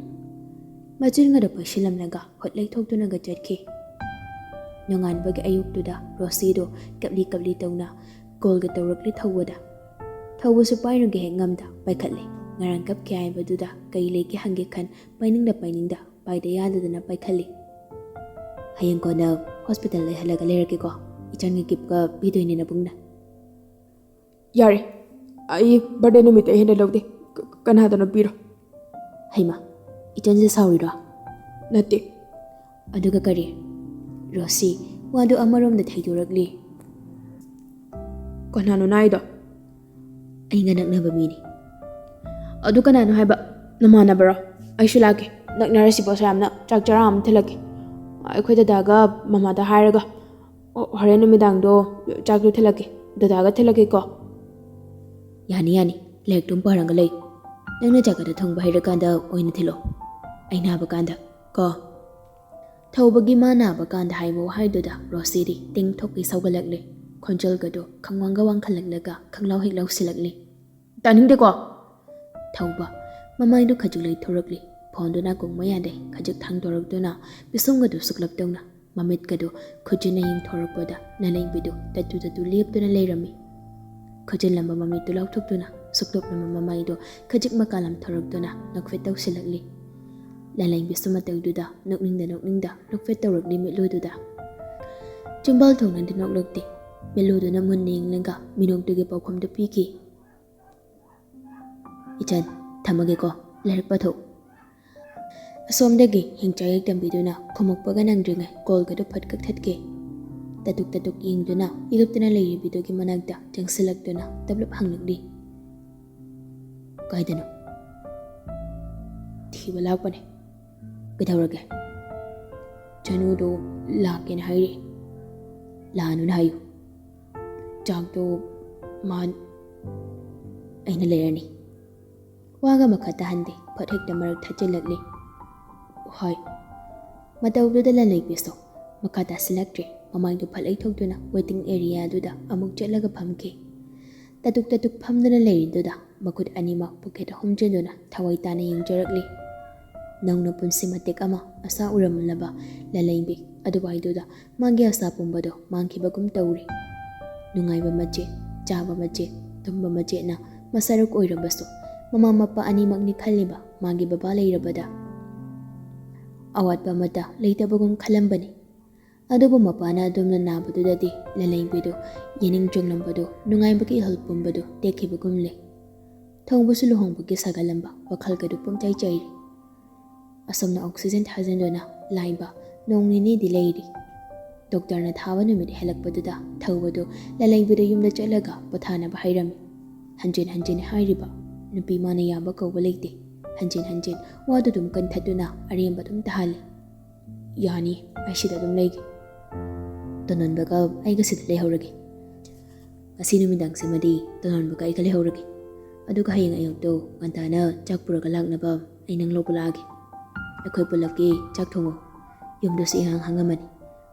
ꯃꯆꯤꯟꯒꯗꯣ ꯄꯩꯁꯤꯜꯂꯝꯂꯒ ꯍꯨꯠ ꯂꯩꯊꯣꯛꯇꯨꯅꯒ ꯆꯠꯈꯤ꯫ ꯅꯣꯡꯉꯥꯟꯕꯒꯤ ꯑꯌꯨꯛꯇꯨꯗ ꯔꯣꯁꯤꯗꯣ ꯀꯞꯂꯤ ꯀꯞꯂꯤ ꯇꯧꯅ ꯀꯣꯜꯒ ꯇꯧꯔꯛꯂꯤ ꯊꯧꯕꯗ꯫ ꯊꯧꯕꯁꯨ ꯄꯥꯏꯔꯨꯒꯦ ꯍꯦꯛ ꯉꯝꯗ ꯄꯥꯏꯈꯠꯂꯦ꯫ ꯉꯔꯥꯡ ꯀꯞꯈꯤ ꯍꯥꯏꯕꯗꯨꯗ ꯀꯩ ꯂꯩꯒꯦ ꯍꯪꯒꯦ ꯈꯟ ꯄꯥꯏꯅꯤꯡꯗ ꯄꯥꯏꯅꯤꯡꯗ ꯄꯥꯏꯗ ꯌꯥꯗꯗꯅ ꯄꯥꯏꯈꯠꯂꯤ꯫ "ꯍꯌꯦꯡ ꯀꯣꯟꯅ ꯍꯣꯁꯄꯤꯇꯥꯜ ꯂꯩꯍꯜꯂꯒ ꯂꯩꯔꯒꯦꯀꯣ꯫ ꯏꯆꯟꯒꯤ ꯒꯤꯐꯀ ꯄꯤꯗꯣꯏꯅꯦ ꯅꯕꯨꯡꯅ꯫" "ꯌꯥꯔꯦ, ꯑꯩ ꯕꯥꯔꯗꯦ ꯅꯨꯃꯤꯠꯇ ꯍꯦꯟꯅ ꯂꯧꯗꯦ꯫ ꯀ-, ꯀꯅꯥꯗꯅꯣ ꯄꯤꯔꯣ꯫" "ꯍꯩꯃꯥ, ꯏꯆꯟꯁꯦ ꯁꯥꯎꯔꯤꯔꯣ?" "ꯅꯠꯇꯦ꯫" "ꯑꯗꯨꯒ ꯀꯔꯤ?" ꯔꯣꯁꯤ ꯋꯥꯗꯨ ꯑꯃꯔꯣꯝꯗ ꯊꯩꯗꯣꯔꯛꯂꯤ꯫ "ꯀꯅꯥꯅꯣ ꯅꯥꯏꯗꯣ?" "ꯑꯩꯒ ꯅꯛꯅꯕ ꯃꯤꯅꯤ꯫" "ꯑꯗꯨ ꯀꯅꯥꯅꯣ ꯍꯥꯏꯕ? ꯅꯃꯥꯟꯅꯕꯔꯣ? ꯑꯩꯁꯨ ꯂꯥꯛꯀꯦ꯫ ꯅꯛꯅꯔꯁꯤꯕꯣ ꯁꯌꯥꯝꯅ꯫ ꯆꯥꯛ ꯆꯔꯥ ꯑꯃ ꯊꯤꯜꯂꯛꯀꯦ꯫ ꯑꯩꯈꯣꯏ ꯗꯗꯥꯒ ꯃꯃꯥꯗ ꯍꯥꯏꯔꯒ꯫ ꯑꯣ, ꯍꯣꯔꯦꯟ ꯅꯨꯃꯤꯗꯥꯡꯗꯣ ꯆꯥꯛꯇꯣ ꯊꯤꯜꯂꯛꯀꯦ꯫ ꯗꯗꯥꯒ ꯊꯤꯜꯂꯛꯀꯦꯀꯣ꯫" "ꯌꯥꯅꯤ, ꯌꯥꯅꯤ꯫ ꯂꯥꯏꯔꯤꯛꯇꯨꯝ ꯄꯥꯔꯒ ꯂꯩ꯫ ꯅꯪꯅ ꯆꯥꯛ ꯈꯛꯇ ꯊꯣꯡꯕ ꯍꯩꯔꯀꯥꯟꯗ ꯑꯣꯏꯅ ꯊꯤꯜꯂꯣ꯫ ꯑꯩ ꯅꯥꯕ ꯀꯥꯟꯗ ꯀꯣ꯫" ꯊꯧꯕꯒꯤ ꯃꯥ ꯅꯥꯕ ꯀꯥꯟꯗ ꯍꯥꯏꯕ ꯋꯥꯍꯩꯗꯨꯗ ꯔꯣꯁꯤꯗꯤ ꯇꯤꯡ ꯊꯣꯛꯀꯩ ꯁꯧꯒꯠꯂꯛꯂꯦ꯫ ꯈꯣꯟꯖꯦꯜꯒꯗꯣ ꯈꯪꯋꯥꯡꯒ ꯋꯥꯡꯈꯠꯂꯛꯂꯒ ꯈꯪꯂꯥꯎ ꯍꯦꯛ ꯂꯥꯎꯁꯤꯜꯂꯛꯂꯦ꯫ "ꯇꯥꯅꯤꯡꯗꯦꯀꯣ!" ꯊꯧꯕ ꯃꯃꯥꯏꯗꯨ ꯈꯖꯤꯛ ꯂꯩꯊꯣꯔꯛꯂꯤ꯫ ꯐꯣꯟꯗꯨ ꯅꯥꯀꯣꯡ ꯃꯌꯥꯗꯩ ꯈꯖꯤꯛ ꯊꯥꯡꯗꯣꯔꯛꯇꯨꯅ ꯄꯤꯁꯨꯝꯒꯗꯨ ꯁꯨꯛꯂꯞ ꯇꯧꯅ ꯃꯃꯤꯠꯀꯗꯨ ꯈꯨꯖꯤꯟꯅ ꯌꯦꯡꯊꯣꯔꯛꯄꯗ ꯂꯥꯂꯦꯝꯕꯤꯗꯨ ꯇꯠꯇꯨ ꯇꯠꯇꯨ ꯂꯦꯞꯇꯨꯅ ꯂꯩꯔꯝꯃꯤ꯫ ꯈꯨꯖꯤꯜꯂꯝꯕ ꯃꯃꯤꯠꯇꯨ ꯂꯥꯎꯊꯣꯛꯇꯨꯅ ꯁꯨꯛꯇꯣꯛꯂꯝꯕ ꯃꯃꯥꯏꯗꯨ ꯈꯖꯤꯛ ꯃꯀꯥ ꯂꯥꯝꯊꯣꯔꯛꯇꯨꯅ ꯅꯣꯛꯐꯦꯠ ꯇꯧꯁꯤꯜꯂꯛꯂꯤ꯫ ꯂꯥꯂꯦꯝꯕꯤꯁꯨ ꯃꯇꯧꯗꯨꯗ ꯅꯣꯛꯅꯤꯡꯗ ꯅꯣꯛꯅꯤꯡꯗ ꯅꯣꯛꯐꯦꯠ ꯇꯧꯔꯛꯂꯤ ꯃꯤꯠꯂꯨꯗꯨꯗ꯫ ꯆꯤꯝꯕꯥꯜ ꯊꯣꯡꯅꯗꯤ ꯅꯣꯛꯂꯛꯇꯦ꯫ ꯃꯤꯠꯂꯨꯗꯨꯅ ꯃꯨꯟꯅ ꯌꯦꯡꯂꯒ ꯃꯤꯅꯣꯛꯇꯨꯒꯤ ꯄꯥꯎꯈꯨꯝꯗꯨ ꯄꯤꯈꯤ꯫ "ꯏꯆꯟ, ꯊꯝꯃꯒꯦꯀꯣ, ꯂꯥꯏꯔꯤꯛ ꯄꯥꯊꯣꯛ꯫" ꯑꯁꯣꯝꯗꯒꯤ ꯍꯤꯡꯆꯥꯏ ꯍꯦꯛ ꯇꯝꯕꯤꯗꯨꯅ ꯈꯨꯝꯃꯛꯄꯒ ꯅꯪꯗ꯭ꯔꯤꯉꯩ ꯀꯣꯜꯒꯗꯨ ꯐꯠ ꯀꯛꯊꯠꯀꯦ꯫ ꯇꯇꯨꯛ ꯇꯇꯨꯛ ꯌꯦꯡꯗꯨꯅ ꯏꯔꯨꯞꯇꯨꯅ ꯂꯩꯔꯤꯕꯤꯗꯨꯒꯤ ꯃꯅꯥꯛꯇ ꯆꯪꯁꯤꯜꯂꯛꯇꯨꯅ ꯇꯞꯂꯞ ꯍꯪꯂꯛꯂꯤ꯫ "ꯀꯥꯏꯗꯅꯣ?" "ꯊꯤꯕ ꯂꯥꯛꯄꯅꯦ꯫" "ꯀꯩꯗꯧꯔꯒꯦ?" "ꯆꯅꯨꯗꯣ ꯂꯥꯛꯀꯦꯅ ꯍꯥꯏꯔꯛꯑꯦ꯫" "ꯂꯥꯛꯑꯅꯨꯅ ꯍꯥꯏꯌꯨ꯫ ꯆꯥꯛꯇꯣ ꯃꯥ ꯑꯩꯅ ꯂꯩꯔꯅꯤ꯫" ꯋꯥꯒ ꯃꯈꯥ ꯇꯥꯍꯟꯗꯦ, ꯐꯠ ꯍꯦꯛꯇ ꯃꯔꯛ ꯊꯠꯆꯤꯜꯂꯛꯂꯦ꯫ "ꯍꯣꯏ꯫" ꯃꯇꯧꯗꯨꯗ ꯂꯂꯩꯕꯤꯁꯨ ꯃꯈꯥ ꯇꯥꯁꯤꯜꯂꯛꯇ꯭ꯔꯦ꯫ ꯃꯃꯥꯏꯗꯨ ꯐꯠ ꯂꯩꯊꯣꯛꯇꯨꯅ waiting area ꯗꯨꯗ ꯑꯃꯨꯛ ꯆꯠꯂꯒ ꯐꯝꯈꯤ꯫ ꯇꯇꯨꯛ ꯇꯇꯨꯛ ꯐꯝꯗꯨꯅ ꯂꯩꯔꯤꯗꯨꯗ ꯃꯈꯨꯠ ꯑꯅꯤꯃꯛ pocket ꯗ ꯍꯨꯝꯖꯤꯟꯗꯨꯅ ꯊꯋꯥꯏ ꯇꯥꯅ ꯌꯦꯡꯖꯔꯛꯂꯤ꯫ ꯅꯧꯅ ꯄꯨꯟꯁꯤ ꯃꯇꯦꯛ ꯑꯃ ꯑꯁꯥ ꯎꯔꯝꯂꯕ ꯂꯂꯩꯕꯤ ꯑꯗꯨꯋꯥꯏꯗꯨꯗ ꯃꯥꯒꯤ ꯑꯁꯥ ꯄꯨꯝꯕꯗꯣ ꯃꯥꯡꯈꯤꯕꯒꯨꯝ ꯇꯧꯔꯤ꯫ ꯅꯨꯡꯉꯥꯏꯕ ꯃꯆꯦꯠ, ꯆꯥꯕ ꯃꯆꯦꯠ, ꯇꯨꯝꯕ ꯃꯆꯦꯠꯅ ꯃꯁꯥꯔꯨꯛ ꯑꯣꯏꯔꯕꯁꯨ, ꯃꯃꯥ ꯃꯄꯥ ꯑꯅꯤꯃꯛꯅꯤ ꯈꯜꯂꯤꯕ ꯃꯥꯒꯤ ꯕꯕꯥ ꯂꯩꯔꯕꯗ ꯑꯋꯥꯠꯄ ꯑꯃꯠꯇ ꯂꯩꯇꯕꯒꯨꯝ ꯈꯜꯂꯝꯕꯅꯤ꯫ ꯑꯗꯨꯕꯨ ꯃꯄꯥꯅ ꯑꯗꯨꯝꯅ ꯅꯥꯕꯗꯨꯗꯗꯤ ꯂꯂꯩꯕꯤꯗꯨ ꯌꯦꯅꯤꯡ ꯆꯪꯂꯝꯕꯗꯨ, ꯅꯨꯡꯉꯥꯏꯕꯒꯤ ꯏꯍꯨꯜ ꯄꯨꯝꯕꯗꯨ ꯇꯦꯛꯈꯤꯕꯒꯨꯝꯂꯦ꯫ ꯊꯧꯕꯁꯨ ꯂꯨꯍꯣꯡꯕꯒꯤ ꯁꯥꯒꯠꯂꯝꯕ ꯋꯥꯈꯜꯒꯗꯨ ꯄꯨꯝꯆꯥꯏ ꯆꯥꯏꯔꯤ꯫ ꯑꯁꯨꯝꯅ oxygen ꯊꯥꯖꯤꯟꯗꯨꯅ ꯂꯥꯏꯕ ꯅꯣꯡ ꯅꯤꯅꯤꯗꯤ ꯂꯩꯔꯤ꯫ Doctor ꯅ ꯊꯥꯕ ꯅꯨꯃꯤꯠ ꯍꯦꯜꯂꯛꯄꯗꯨꯗ ꯊꯧꯕꯗꯨ ꯂꯂꯩꯕꯤꯗ ꯌꯨꯝꯗ ꯆꯠꯂꯒ ꯄꯣꯊꯥꯅꯕ ꯍꯥꯏꯔꯝꯃꯤ꯫ ꯍꯟꯖꯤꯟ ꯍꯟꯖꯤꯟ ꯍꯥꯏꯔꯤꯕ ꯅꯨꯄꯤ ꯃꯥꯅ ꯌꯥꯕ ꯀꯧꯕ ꯂꯩꯇꯦ꯫ ꯍꯟꯖꯤꯟ ꯍꯟꯖꯤꯟ ꯋꯥꯗꯨ ꯑꯗꯨꯝ ꯀꯟꯊꯠꯇꯨꯅ ꯑꯔꯦꯝꯕ ꯑꯗꯨꯝ ꯇꯥꯍꯜꯂꯤ꯫ "ꯌꯥꯅꯤ, ꯑꯩ ꯁꯤꯗ ꯑꯗꯨꯝ ꯂꯩꯒꯦ꯫ ꯇꯣꯅꯣꯟꯕꯒ ꯑꯩꯒ ꯁꯤꯗ ꯂꯩꯍꯧꯔꯒꯦ꯫ ꯉꯁꯤ ꯅꯨꯃꯤꯗꯥꯡꯁꯤꯃꯗꯤ ꯇꯣꯅꯣꯟꯕꯒ ꯑꯩꯒ ꯂꯩꯍꯧꯔꯒꯦ꯫ ꯑꯗꯨꯒ ꯍꯌꯦꯡ ꯑꯌꯨꯛꯇꯣ ꯉꯟꯇꯥꯅ ꯆꯥꯛ ꯄꯨꯔꯒ ꯂꯥꯛꯅꯕ ꯑꯩ ꯅꯪ ꯂꯧꯕ ꯂꯥꯛꯑꯒꯦ꯫ ꯑꯩꯈꯣꯏ ꯄꯨꯂꯞꯀꯤ ꯆꯥꯛ ꯊꯣꯡꯉꯣ꯫ ꯌꯨꯝꯗꯨꯁꯨ ꯏꯍꯥꯡ ꯍꯥꯡꯉꯝꯃꯅꯤ꯫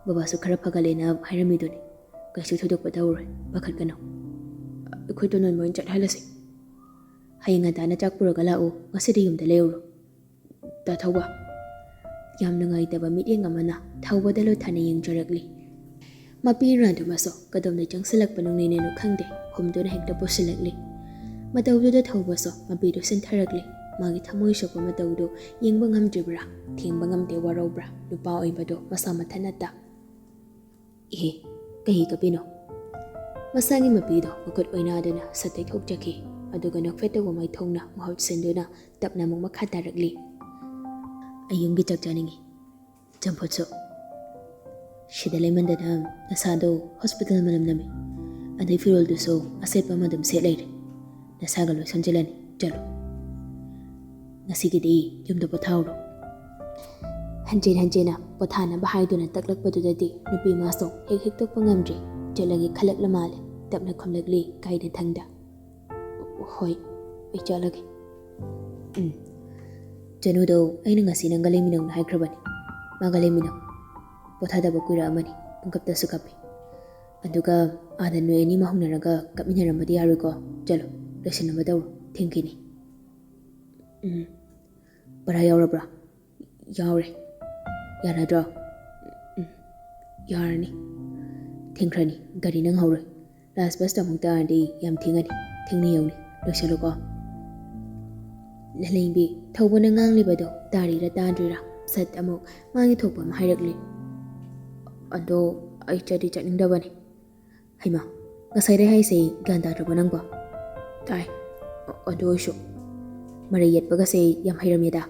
ꯕꯕꯥꯁꯨ ꯈꯔ ꯐꯒꯠꯂꯦꯅ ꯍꯥꯏꯔꯝꯃꯤꯗꯨꯅꯤ꯫ ꯀꯩꯁꯨ ꯊꯣꯏꯗꯣꯛꯄ ꯇꯧꯔꯣꯏ, ꯄꯥꯈꯠꯀꯅꯨ꯫ ꯑꯩꯈꯣꯏ ꯇꯣꯅꯣꯟꯕ ꯑꯣꯏꯅ ꯆꯠꯍꯜꯂꯁꯤ꯫ ꯍꯌꯦꯡ ꯉꯟꯇꯥꯅ ꯆꯥꯛ ꯄꯨꯔꯒ ꯂꯥꯛꯎ, ꯉꯁꯤꯗꯤ ꯌꯨꯝꯗ ꯂꯩꯔꯨꯔꯣ꯫ ꯇꯥ ꯊꯧꯕ꯫" ꯌꯥꯝ ꯅꯨꯡꯉꯥꯏꯇꯕ ꯃꯤꯠꯌꯦꯡ ꯑꯃꯅ ꯊꯧꯕꯗ ꯂꯨꯊꯅ ꯌꯦꯡꯖꯔꯛꯂꯤ꯫ ꯃꯄꯤ ꯏꯔꯥꯗꯨꯃꯁꯨ ꯀꯗꯣꯝꯗ ꯆꯪꯁꯤꯜꯂꯛꯄꯅꯣꯅꯦꯅ ꯈꯪꯗꯦ, ꯍꯨꯝꯗꯨꯅ ꯍꯦꯛꯇ ꯄꯨꯁꯤꯜꯂꯛꯂꯤ꯫ ꯃꯇꯧꯗꯨꯗ ꯊꯧꯕꯁꯨ ꯃꯄꯤꯗꯨ ꯁꯤꯟꯊꯔꯛꯂꯤ꯫ ꯃꯥꯒꯤ ꯊꯃꯣꯏ ꯁꯣꯛꯄ ꯃꯇꯧꯗꯨ ꯌꯦꯡꯕ ꯉꯝꯗ꯭ꯔꯤꯕ꯭ꯔꯥ, ꯊꯦꯡꯕ ꯉꯝꯗꯦ ꯋꯥꯔꯧꯕ꯭ꯔꯥ, ꯅꯨꯄꯥ ꯑꯣꯏꯕꯗꯣ ꯃꯁꯥ ꯃꯊꯟꯅꯇ꯫ "ꯏꯍꯦ, ꯀꯩꯒꯤ ꯀꯞꯄꯤꯅꯣ?" ꯃꯁꯥꯒꯤ ꯃꯄꯤꯗꯣ ꯃꯈꯨꯠ ꯑꯣꯏꯅꯥꯗꯨꯅ ꯁꯠ ꯇꯩꯊꯣꯛꯆꯈꯤ꯫ ꯑꯗꯨꯒ ꯅꯣꯛꯐꯦꯠ ꯇꯧꯕ ꯃꯥꯏꯊꯣꯡꯅ ꯃꯍꯨꯠ ꯁꯤꯟꯗꯨꯅ ꯇꯞꯅ ꯑꯃꯨꯛ ꯃꯈꯥ ꯇꯥꯔꯛꯂꯤ꯫ "ꯑꯩ ꯌꯨꯝꯒꯤ ꯆꯥꯛ ꯆꯥꯅꯤꯡꯉꯤ꯫ ꯆꯝꯐꯨꯠꯁꯨ꯫ ꯁꯤꯗ ꯂꯩꯃꯟꯗꯅ ꯅꯁꯥꯗꯣ ꯍꯣꯁꯄꯤꯇꯥꯜ ꯃꯅꯝ ꯅꯝꯃꯤ꯫ ꯑꯗꯩ ꯐꯤꯔꯣꯜꯗꯨꯁꯨ ꯑꯁꯦꯠꯄ ꯑꯃ ꯑꯗꯨꯝ ꯁꯦꯠ ꯂꯩꯔꯦ꯫ ꯅꯁꯥꯒ ꯂꯣꯏ ꯁꯣꯟꯖꯤꯜꯂꯅꯤ꯫ ꯆꯠꯂꯣ꯫ ꯉꯁꯤꯒꯤꯗꯤ ꯌꯨꯝꯗ ꯄꯣꯊꯥꯎꯔꯣ꯫ ꯍꯟꯖꯤꯟ ꯍꯟꯖꯤꯟꯅ ꯄꯣꯊꯥꯅꯕ ꯍꯥꯏꯗꯨꯅ ꯇꯛꯂꯛꯄꯗꯨꯗꯗꯤ ꯅꯨꯄꯤ ꯃꯥꯁꯨ ꯍꯦꯛ ꯍꯦꯛꯇꯣꯛꯄ ꯉꯝꯗ꯭ꯔꯦ꯫ ꯆꯠꯂꯒꯦ ꯈꯜꯂꯛꯂ ꯃꯥꯜꯂꯦ꯫ ꯇꯞꯅ ꯈꯨꯝꯂꯛꯂꯤ ꯀꯥꯏꯅꯊꯪꯗ꯫ "ꯍꯣꯏ, ꯑꯩ ꯆꯠꯂꯒꯦ꯫ ꯎꯝ, ꯆꯅꯨꯗꯣ ꯑꯩꯅ ꯉꯁꯤ ꯅꯪꯒ ꯂꯩꯃꯤꯟꯅꯧꯅ ꯍꯥꯏꯈ꯭ꯔꯕꯅꯤ꯫ ꯃꯥꯒ ꯂꯩꯃꯤꯟꯅꯧ꯫ ꯄꯣꯊꯥꯗꯕ ꯀꯨꯏꯔꯛꯑꯃꯅꯤ, ꯄꯨꯡꯀꯞꯇꯁꯨ ꯀꯞꯄꯤ꯫ ꯑꯗꯨꯒ ꯑꯥꯗ ꯅꯣꯏ ꯑꯅꯤꯃꯛ ꯍꯧꯅꯔꯒ ꯀꯞꯃꯤꯟꯅꯔꯝꯕꯗꯤ ꯌꯥꯔꯣꯏꯀꯣ꯫ ꯆꯠꯂꯣ, ꯂꯣꯏꯁꯤꯟꯅꯕ ꯇꯧꯔꯣ, ꯊꯦꯡꯈꯤꯅꯤ꯫" "ꯎꯝ, ꯚꯔꯥ ꯌꯥꯎꯔꯕ꯭ꯔꯥ?" "ꯌꯥꯎꯔꯦ꯫" "ꯌꯥꯔꯗ꯭ꯔꯣ?" "ꯎꯝ, ꯌꯥꯔꯅꯤ꯫" "ꯊꯦꯡꯈ꯭ꯔꯅꯤ, ꯒꯥꯔꯤ ꯅꯪꯍꯧꯔꯣꯏ꯫ ꯂꯥꯁ ꯕꯁꯇ ꯑꯃꯨꯛ ꯇꯥꯔꯗꯤ ꯌꯥꯝ ꯊꯦꯡꯉꯅꯤ, ꯊꯦꯡꯅ ꯌꯧꯅꯤ꯫ ꯂꯣꯏꯁꯤꯜꯂꯨꯀꯣ꯫" ꯂꯂꯦꯡꯕꯤ ꯊꯧꯕꯅ ꯉꯥꯡꯂꯤꯕꯗꯣ ꯇꯥꯔꯤꯔꯥ ꯇꯥꯗ꯭ꯔꯤꯔꯥ ꯁꯠ ꯑꯃꯨꯛ ꯃꯥꯒꯤ ꯊꯣꯛꯄ ꯑꯃ ꯍꯥꯏꯔꯛꯂꯤ꯫ "ꯑꯗꯣ ꯑꯩ ꯆꯠꯇꯤ ꯆꯠꯅꯤꯡꯗꯕꯅꯤ꯫" "ꯍꯩꯃꯥ, ꯉꯁꯥꯏꯗꯩ ꯍꯥꯏꯁꯦ ꯒ꯭ꯌꯥꯟ ꯇꯥꯗ꯭ꯔꯕꯣ ꯅꯪꯕꯣ?" "ꯇꯥꯏ꯫ ꯑ-, ꯑꯗꯨ ꯑꯣꯏꯁꯨ ꯃꯔꯩ ꯌꯦꯠꯄꯒꯁꯦ ꯌꯥꯝ ꯍꯩꯔꯝꯃꯦꯗ꯫"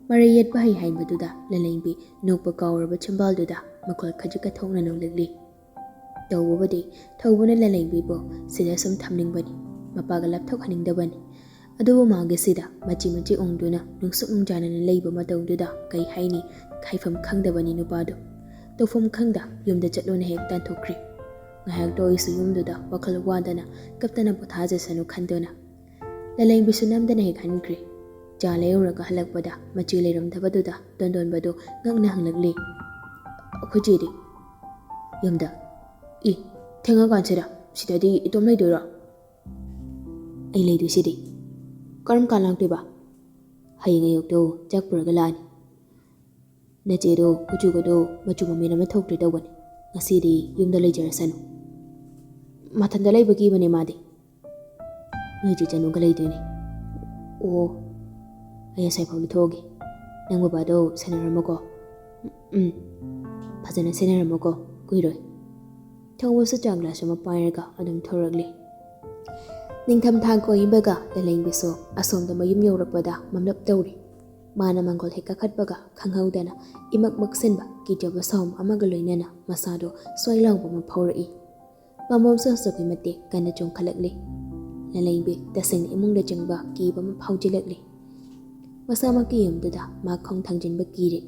ꯃꯔꯩ ꯌꯦꯠꯄ ꯍꯩ ꯍꯥꯏꯕꯗꯨꯗ ꯂꯂꯦꯡꯕꯤ ꯅꯣꯛꯄ ꯀꯥꯎꯔꯕ ꯆꯤꯝꯕꯥꯜꯗꯨꯗ ꯃꯈꯨꯠ ꯈꯖꯤꯛꯀ ꯊꯣꯛꯅ ꯅꯣꯛꯂꯛꯂꯤ꯫ ꯇꯧꯕꯕꯨꯗꯤ ꯊꯧꯕꯅ ꯂꯂꯦꯡꯕꯤꯕꯨ ꯁꯤꯗ ꯁꯨꯝ ꯊꯝꯅꯤꯡꯕꯅꯤ, ꯃꯄꯥꯒ ꯂꯥꯞꯊꯣꯛꯍꯟꯅꯤꯡꯗꯕꯅꯤ꯫ ꯑꯗꯨꯕꯨ ꯃꯥꯒꯤ ꯁꯤꯗ ꯃꯆꯤ ꯃꯆꯤ ꯎꯪꯗꯨꯅ ꯅꯨꯡꯁꯨꯛ ꯅꯨꯡꯖꯥꯅꯅ ꯂꯩꯕ ꯃꯇꯧꯗꯨꯗ ꯀꯩ ꯍꯥꯏꯅꯤ, ꯍꯥꯏꯐꯝ ꯈꯪꯗꯕꯅꯤ ꯅꯨꯄꯥꯗꯨ꯫ ꯇꯧꯐꯝ ꯈꯪꯗ ꯌꯨꯝꯗ ꯆꯠꯂꯣꯅ ꯍꯦꯛ ꯇꯥꯟꯊꯣꯛꯈ꯭ꯔꯦ꯫ ꯉꯥꯏꯍꯥꯛꯇ ꯑꯣꯏꯁꯨ ꯌꯨꯝꯗꯨꯗ ꯋꯥꯈꯜ ꯋꯥꯗꯅ ꯀꯞꯇꯅ ꯄꯣꯊꯥꯖꯁꯅꯨ ꯈꯟꯗꯨꯅ꯫ ꯂꯂꯦꯡꯕꯤꯁꯨ ꯅꯝꯗꯅ ꯍꯦꯛ ꯍꯟꯈ꯭ꯔꯦ꯫ ꯆꯥ ꯂꯩꯔꯨꯔꯒ ꯍꯜꯂꯛꯄꯗ ꯃꯆꯦ ꯂꯩꯔꯝꯗꯕꯗꯨꯗ ꯇꯣꯟꯗꯣꯟꯕꯗꯨ ꯉꯛꯅ ꯍꯪꯂꯛꯂꯤ, "ꯑꯩꯈꯣꯏ ꯆꯦꯗꯤ?" "ꯌꯨꯝꯗ꯫" "ꯏ, ꯊꯦꯡꯉꯀꯥꯟꯁꯤꯗ ꯁꯤꯗꯗꯤ ꯏꯇꯣꯝ ꯂꯩꯗꯣꯏꯔꯣ?" "ꯑꯩ ꯂꯩꯗꯣꯏꯁꯤꯗꯤ꯫" "ꯀꯔꯝ ꯀꯥꯟ ꯂꯥꯛꯇꯣꯏꯕ?" "ꯍꯌꯦꯡ ꯑꯌꯨꯛꯇꯣ ꯆꯥꯛ ꯄꯨꯔꯒ ꯂꯥꯛꯑꯅꯤ꯫ ꯅꯆꯦꯗꯣ ꯀꯨꯆꯨꯒꯗꯣ ꯃꯆꯨ ꯃꯃꯦꯟ ꯑꯃ ꯊꯣꯛꯇ꯭ꯔꯦ ꯇꯧꯕꯅꯤ꯫ ꯉꯁꯤꯗꯤ ꯌꯨꯝꯗ ꯂꯩꯖꯔꯁꯅꯨ꯫" "ꯃꯊꯟꯇ ꯂꯩꯕ ꯀꯤꯕꯅꯦ ꯃꯥꯗꯤ꯫" "ꯅꯣꯏ ꯆꯦ ꯆꯅꯨꯒ ꯂꯩꯗꯣꯏꯅꯦ꯫" "ꯑꯣ, ꯑꯩ ꯑꯁꯥꯏꯐꯥꯎꯗ ꯊꯣꯛꯑꯒꯦ꯫ ꯅꯪ ꯕꯕꯥꯗꯣ ꯁꯦꯟꯅꯔꯝꯃꯣꯀꯣ꯫" "ꯎꯝ, ꯐꯖꯅ ꯁꯦꯟꯅꯔꯝꯃꯣꯀꯣ, ꯀꯨꯏꯔꯣꯏ꯫" ꯊꯧꯕꯁꯨ ꯆꯥ ꯒ꯭ꯂꯥꯁ ꯑꯃ ꯄꯥꯏꯔꯒ ꯑꯗꯨꯝ ꯊꯧꯔꯛꯂꯤ꯫ ꯅꯤꯡꯊꯝꯊꯥ ꯀꯣꯏꯕꯒ ꯂꯂꯦꯡꯕꯤꯁꯨ ꯑꯁꯣꯝꯗ ꯃꯌꯨꯝ ꯌꯧꯔꯛꯄꯗ ꯃꯝꯂꯞ ꯇꯧꯔꯤ꯫ ꯃꯥꯅ ꯃꯥꯡꯒꯣꯜ ꯍꯦꯛ ꯀꯥꯈꯠꯄꯒ ꯈꯪꯍꯧꯗꯅ ꯏꯃꯛ ꯃꯛꯁꯤꯟꯕ ꯀꯤꯖꯕ ꯁꯥꯎꯝ ꯑꯃꯒ ꯂꯣꯏꯅꯅ ꯃꯁꯥꯗꯣ ꯁ꯭ꯋꯥꯏ ꯂꯥꯎꯕ ꯑꯃ ꯐꯥꯎꯔꯛꯏ꯫ ꯄꯥꯝꯕꯣꯝꯁꯨ ꯑꯁꯨꯛꯀꯤ ꯃꯇꯤꯛ ꯀꯟꯅ ꯆꯣꯡꯈꯠꯂꯛꯂꯤ꯫ ꯂꯂꯩꯕꯤ ꯇꯁꯦꯡꯅ ꯏꯃꯨꯡꯗ ꯆꯪꯕ ꯀꯤꯕ ꯑꯃ ꯐꯥꯎꯖꯤꯜꯂꯛꯂꯤ꯫ ꯃꯁꯥꯃꯛꯀꯤ ꯌꯨꯝꯗꯨꯗ ꯃꯥ ꯈꯣꯡ ꯊꯥꯡꯖꯤꯟꯕ ꯀꯤꯔꯦ꯫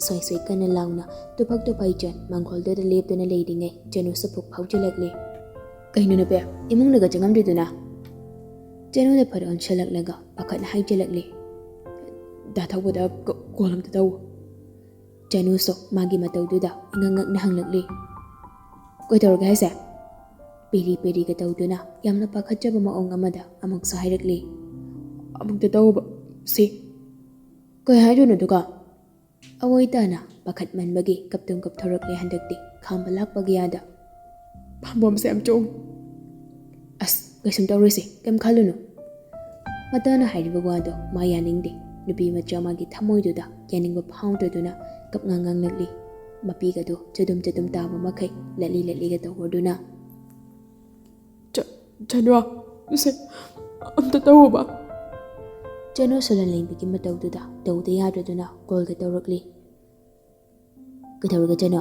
ꯁ꯭ꯋꯥꯏ ꯁ꯭ꯋꯥꯏ ꯀꯟꯅ ꯂꯥꯎꯅ ꯇꯨꯐꯛ ꯇꯨꯐꯩ ꯆꯟ ꯃꯥꯡꯒꯣꯜꯗꯨꯗ ꯂꯦꯞꯇꯨꯅ ꯂꯩꯔꯤꯉꯩ ꯆꯅꯨꯁꯨ ꯄꯨꯛ ꯐꯥꯎꯖꯤꯜꯂꯛꯂꯤ꯫ "ꯀꯩꯅꯣ ꯅꯨꯄꯤ, ꯏꯃꯨꯡꯗꯒ ꯆꯪꯉꯝꯗ꯭ꯔꯤꯗꯨꯅ?" ꯆꯅꯨꯗ ꯐꯠ ꯑꯣꯟꯁꯤꯜꯂꯛꯂꯒ ꯄꯥꯈꯠꯅ ꯍꯥꯏꯖꯤꯜꯂꯛꯂꯤ꯫ "ꯗꯥ ꯊꯧꯕꯗ ꯀ-, ꯀꯣꯜ ꯑꯝꯇ ꯇꯧ꯫" ꯆꯅꯨꯁꯨ ꯃꯥꯒꯤ ꯃꯇꯧꯗꯨꯗ ꯏꯉꯛ ꯉꯛꯅ ꯍꯪꯂꯛꯂꯤ꯫ "ꯀꯩꯗꯧꯔꯒꯦ ꯍꯥꯏꯁꯦ?" ꯄꯦꯔꯤ ꯄꯦꯔꯤꯒ ꯇꯧꯗꯨꯅ ꯌꯥꯝꯅ ꯄꯥꯈꯠꯆꯕ ꯃꯑꯣꯡ ꯑꯃꯗ ꯑꯃꯨꯛꯁꯨ ꯍꯥꯏꯔꯛꯂꯤ꯫ "ꯑꯃꯨꯛꯇ ꯇꯧꯕ ꯁꯤ꯫" "ꯀꯩ ꯍꯥꯏꯗꯣꯏꯅꯣ ꯑꯗꯨꯒ?" ꯑꯋꯣꯏ ꯇꯥꯅ ꯄꯥꯈꯠꯃꯟꯕꯒꯤ ꯀꯞꯇꯨꯝ ꯀꯞꯊꯣꯔꯛꯂꯦ ꯍꯟꯗꯛꯇꯤ ꯈꯥꯝꯕ ꯂꯥꯛꯄꯒꯤ ꯌꯥꯗ꯫ "ꯄꯥꯝꯕꯣꯝꯁꯦ ꯌꯥꯝ ꯆꯣꯡꯉꯤ꯫" "ꯑꯁ, ꯀꯩꯁꯨꯝ ꯇꯧꯔꯣꯏꯁꯦ, ꯀꯩꯝ ꯈꯜꯂꯨꯅꯨ꯫" ꯃꯇꯥꯅ ꯍꯥꯏꯔꯤꯕ ꯋꯥꯗꯣ ꯃꯥ ꯌꯥꯅꯤꯡꯗꯦ꯫ ꯅꯨꯄꯤ ꯃꯆꯥ ꯃꯥꯒꯤ ꯊꯃꯣꯏꯗꯨꯗ ꯌꯥꯅꯤꯡꯕ ꯐꯥꯎꯗꯗꯨꯅ ꯀꯞꯉꯥꯡ ꯉꯥꯡꯂꯛꯂꯤ꯫ ꯃꯄꯤꯒꯗꯣ ꯆꯗꯨꯝ ꯆꯗꯨꯝ ꯇꯥꯕ ꯃꯈꯩ ꯂꯠꯂꯤ ꯂꯠꯂꯤꯒ ꯇꯧꯔꯗꯨꯅ꯫ "ꯆ-, ꯆꯅꯨ, ꯁꯦ, ꯑꯝꯇ ꯇꯧꯑꯣꯕ꯫" ꯆꯅꯨꯁꯨ ꯂꯂꯩꯕꯤꯒꯤ ꯃꯇꯧꯗꯨꯗ ꯇꯧꯗ ꯌꯥꯗꯗꯨꯅ ꯀꯣꯜꯒ ꯇꯧꯔꯛꯂꯤ꯫ "ꯀꯩꯗꯧꯔꯒꯦ ꯆꯅꯨ?"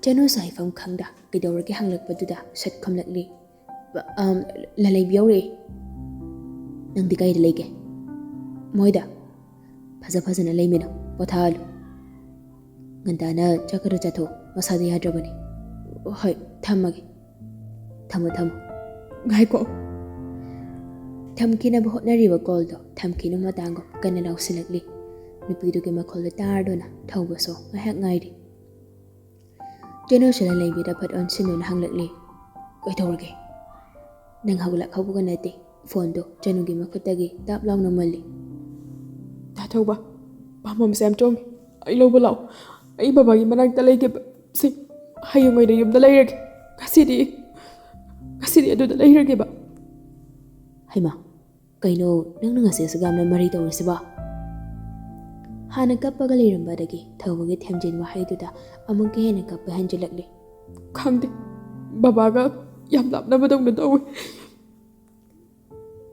ꯆꯅꯨꯁꯨ ꯍꯥꯏꯐꯝ ꯈꯪꯗ ꯀꯩꯗꯧꯔꯒꯦ ꯍꯪꯂꯛꯄꯗꯨꯗ ꯁꯠ ꯈꯨꯝꯂꯛꯂꯤ꯫ "ꯕ-, ꯑꯝ, ꯂꯂꯩꯕꯤ ꯌꯧꯔꯛꯑꯦ꯫" "ꯅꯪꯗꯤ ꯀꯥꯏꯗ ꯂꯩꯒꯦ?" "ꯃꯣꯏꯗ꯫" "ꯐꯖ ꯐꯖꯅ ꯂꯩꯃꯤꯟꯅꯧ, ꯄꯣꯊꯥꯍꯜꯂꯨ꯫ ꯉꯟꯇꯥꯅ ꯆꯥꯛ ꯈꯔ ꯆꯥꯊꯣꯛꯎ, ꯃꯁꯥꯗꯣ ꯌꯥꯗ꯭ꯔꯕꯅꯤ꯫" "ꯍꯣꯏ, ꯊꯝꯃꯒꯦ꯫" "ꯊꯝꯃꯣ, ꯊꯝꯃꯣ꯫" "ꯉꯥꯏꯈꯣ꯫" ꯊꯝꯈꯤꯅꯕ ꯍꯣꯠꯅꯔꯤꯕ ꯀꯣꯜꯗꯣ ꯊꯝꯈꯤꯅꯨ ꯃꯇꯥꯡꯒꯨꯝ ꯀꯟꯅ ꯂꯥꯎꯁꯤꯜꯂꯛꯂꯤ꯫ ꯅꯨꯄꯤꯗꯨꯒꯤ ꯃꯈꯣꯜꯗꯣ ꯇꯥꯔꯗꯨꯅ ꯊꯧꯕꯁꯨ ꯉꯥꯏꯍꯥꯛ ꯉꯥꯏꯔꯤ꯫ ꯆꯅꯨꯁꯨ ꯂꯂꯩꯕꯤꯗ ꯐꯠ ꯑꯣꯟꯁꯤꯟꯗꯨꯅ ꯍꯪꯂꯛꯂꯤ꯫ "ꯀꯩꯗꯧꯔꯒꯦ?" "ꯅꯪ ꯍꯧꯒꯠꯂꯛꯍꯧꯕꯒ ꯅꯠꯇꯦ꯫" ꯐꯣꯟꯗꯣ ꯆꯅꯨꯒꯤ ꯃꯈꯨꯠꯇꯒꯤ ꯇꯥꯞ ꯂꯥꯎꯅ ꯃꯨꯜꯂꯤ꯫ "ꯗꯥ ꯊꯧꯕ, ꯄꯥꯝꯕꯣꯝꯁꯦ ꯌꯥꯝ ꯆꯣꯡꯉꯤ꯫ ꯑꯩ ꯂꯧꯕ ꯂꯥꯛꯑꯣ꯫ ꯑꯩ ꯕꯕꯥꯒꯤ ꯃꯅꯥꯛꯇ ꯂꯩꯒꯦꯕ꯫ ꯁꯤ, ꯍꯌꯦꯡ ꯑꯣꯏꯅ ꯌꯨꯝꯗ ꯂꯩꯔꯒꯦ꯫ ꯉꯁꯤꯗꯤ, ꯉꯁꯤꯗꯤ ꯑꯗꯨꯗ ꯂꯩꯔꯒꯦꯕ꯫" "ꯍꯩꯃꯥ, ꯀꯩꯅꯣ ꯅꯪꯅ ꯉꯁꯤ ꯑꯁꯨꯛ ꯌꯥꯝꯅ ꯃꯔꯩ ꯇꯧꯔꯤꯁꯤꯕꯣ?" ꯍꯥꯟꯅ ꯀꯞꯄꯒ ꯂꯩꯔꯝꯕꯗꯒꯤ ꯊꯧꯕꯒꯤ ꯊꯦꯝꯖꯤꯟ ꯋꯥꯍꯩꯗꯨꯗ ꯑꯃꯨꯛꯀ ꯍꯦꯟꯅ ꯀꯞꯄ ꯍꯦꯟꯖꯤꯜꯂꯛꯂꯤ꯫ "ꯈꯪꯗꯦ, ꯕꯕꯥꯒ ꯌꯥꯝ ꯂꯥꯞꯅꯕꯗꯧꯅ ꯇꯧꯋꯤ꯫"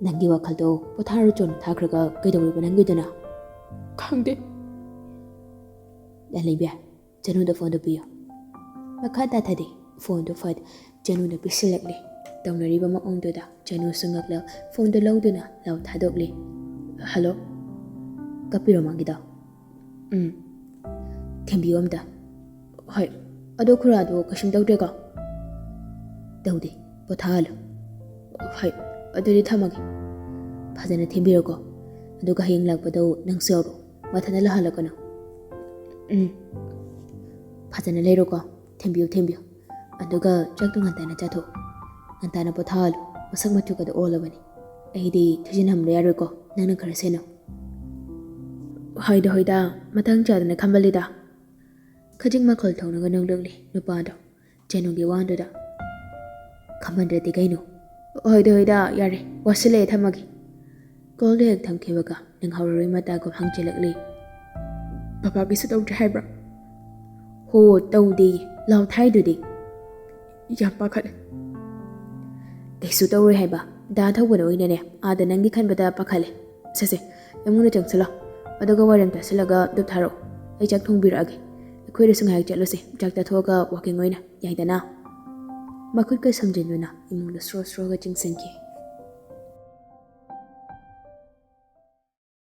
"ꯅꯪꯒꯤ ꯋꯥꯈꯜꯗꯣ ꯄꯣꯊꯥꯔꯨꯆꯣꯅ ꯊꯥꯈ꯭ꯔꯒ ꯀꯩꯗꯧꯔꯤꯕ ꯅꯪꯒꯤꯗꯨꯅ?" "ꯈꯪꯗꯦ꯫" "ꯂꯂꯩꯕꯤ, ꯆꯅꯨꯗ ꯐꯣꯟꯗꯣ ꯄꯤꯌꯨ꯫" ꯃꯈꯥ ꯇꯥꯊꯗꯦ꯫ ꯐꯣꯟꯗꯣ ꯐꯠ ꯆꯅꯨꯗ ꯄꯤꯁꯤꯜꯂꯛꯂꯦ꯫ ꯇꯧꯅꯔꯤꯕ ꯃꯑꯣꯡꯗꯨꯗ ꯆꯅꯨꯁꯨ ꯉꯛꯂ ꯐꯣꯟꯗꯨ ꯂꯧꯗꯨꯅ ꯂꯥꯎ ꯊꯥꯗꯣꯛꯂꯤ꯫ "ꯍꯜꯂꯣ, ꯀꯛꯄꯤꯔꯣ ꯃꯥꯒꯤꯗꯣ꯫ ꯎꯝ, ꯊꯦꯝꯕꯤꯌꯨ ꯑꯝꯇ꯫ ꯍꯣꯏ, ꯑꯗꯣ ꯈꯨꯔꯥꯗꯣ ꯀꯩꯁꯨꯝ ꯇꯧꯗ꯭ꯔꯦꯀꯣ?" "ꯇꯧꯗꯦ, ꯄꯣꯊꯥꯍꯜꯂꯨ꯫" "ꯍꯣꯏ, ꯑꯗꯨꯗꯤ ꯊꯝꯃꯒꯦ꯫ ꯐꯖꯅ ꯊꯦꯝꯕꯤꯔꯣꯀꯣ, ꯑꯗꯨꯒ ꯍꯌꯦꯡ ꯂꯥꯛꯄꯗꯣ ꯅꯪꯁꯨ ꯌꯥꯎꯔꯣ, ꯃꯊꯟꯇ ꯂꯥꯛꯍꯜꯂꯛꯀꯅꯨ꯫" "ꯎꯝ, ꯐꯖꯅ ꯂꯩꯔꯣꯀꯣ, ꯊꯦꯝꯕꯤꯌꯨ, ꯊꯦꯝꯕꯤꯌꯨ꯫ ꯑꯗꯨꯒ ꯆꯥꯛꯇꯣ ꯉꯟꯇꯥꯅ ꯆꯥꯊꯣꯛ, ꯉꯟꯇꯥꯅ ꯄꯣꯊꯥꯍꯜꯂꯨ, ꯃꯁꯛ ꯃꯇꯨꯒꯗꯣ ꯑꯣꯜꯂꯕꯅꯤ꯫ ꯑꯩꯗꯤ ꯊꯤꯖꯤꯟꯍꯟꯕ ꯌꯥꯔꯣꯏꯀꯣ, ꯅꯪꯅ ꯈꯔ ꯁꯦꯟꯅꯧ꯫" "ꯍꯣꯏꯗ, ꯍꯣꯏꯗ, ꯃꯇꯥꯡ ꯆꯥꯗꯅ ꯈꯟꯕꯜꯂꯤꯗ꯫" ꯈꯖꯤꯛ ꯃꯈꯜ ꯊꯧꯅꯒ ꯅꯣꯡꯂꯛꯂꯤ ꯅꯨꯄꯥꯗꯣ ꯆꯅꯨꯒꯤ ꯋꯥꯗꯨꯗ꯫ "ꯈꯟꯕꯟꯗ꯭ꯔꯗꯤ ꯀꯩꯅꯣ?" "ꯍꯣꯏꯗ, ꯍꯣꯏꯗ, ꯌꯥꯔꯦ, ꯋꯥꯁꯤꯜꯂꯛꯑꯦ, ꯊꯝꯃꯒꯦ꯫" ꯀꯣꯜꯗꯣ ꯍꯦꯛ ꯊꯝꯈꯤꯕꯒ ꯅꯤꯡꯍꯧꯔꯔꯣꯏ ꯃꯇꯥꯒꯨꯝ ꯍꯪꯖꯤꯜꯂꯛꯂꯤ꯫ "ꯕꯕꯥꯒꯤꯁꯨ ꯇꯧꯗ꯭ꯔꯦ ꯍꯥꯏꯕ꯭ꯔꯥ?" "ꯍꯣ, ꯇꯧꯗꯦ, ꯂꯥꯎ ꯊꯥꯏꯗꯨꯗꯤ꯫" "ꯌꯥꯝ ꯄꯥꯈꯠꯂꯦ꯫" "ꯀꯩꯁꯨ ꯇꯧꯔꯣꯏ ꯍꯥꯏꯕ, ꯗꯥ ꯊꯧꯕꯅ ꯑꯣꯏꯅꯅꯦ ꯑꯥꯗ ꯅꯪꯒꯤ ꯈꯟꯕꯗ ꯄꯥꯈꯠꯂꯦ꯫ ꯁꯦ ꯁꯦ, ꯏꯃꯨꯡꯗ ꯆꯪꯁꯤꯜꯂꯣ, ꯑꯗꯨꯒ ꯋꯥꯏꯔꯝ ꯇꯥꯁꯤꯜꯂꯒ ꯗꯨꯞ ꯊꯥꯔꯛꯑꯣ, ꯑꯩ ꯆꯥꯛ ꯊꯣꯡꯕꯤꯔꯛꯑꯒꯦ꯫ ꯑꯩꯈꯣꯏꯗꯁꯨ ꯉꯥꯏꯍꯥꯛ ꯆꯠꯂꯨꯁꯦ, ꯆꯥꯛ ꯆꯥꯊꯣꯛꯑꯒ ꯋꯥꯀꯤꯡ ꯑꯣꯏꯅ, ꯌꯥꯏꯗꯅ?" ꯃꯈꯨꯠꯀ ꯁꯝꯖꯤꯟꯗꯨꯅ ꯏꯃꯨꯡꯗ ꯁ꯭ꯔꯣ ꯁ꯭ꯔꯣꯒ ꯆꯤꯡꯁꯤꯟꯈꯤ꯫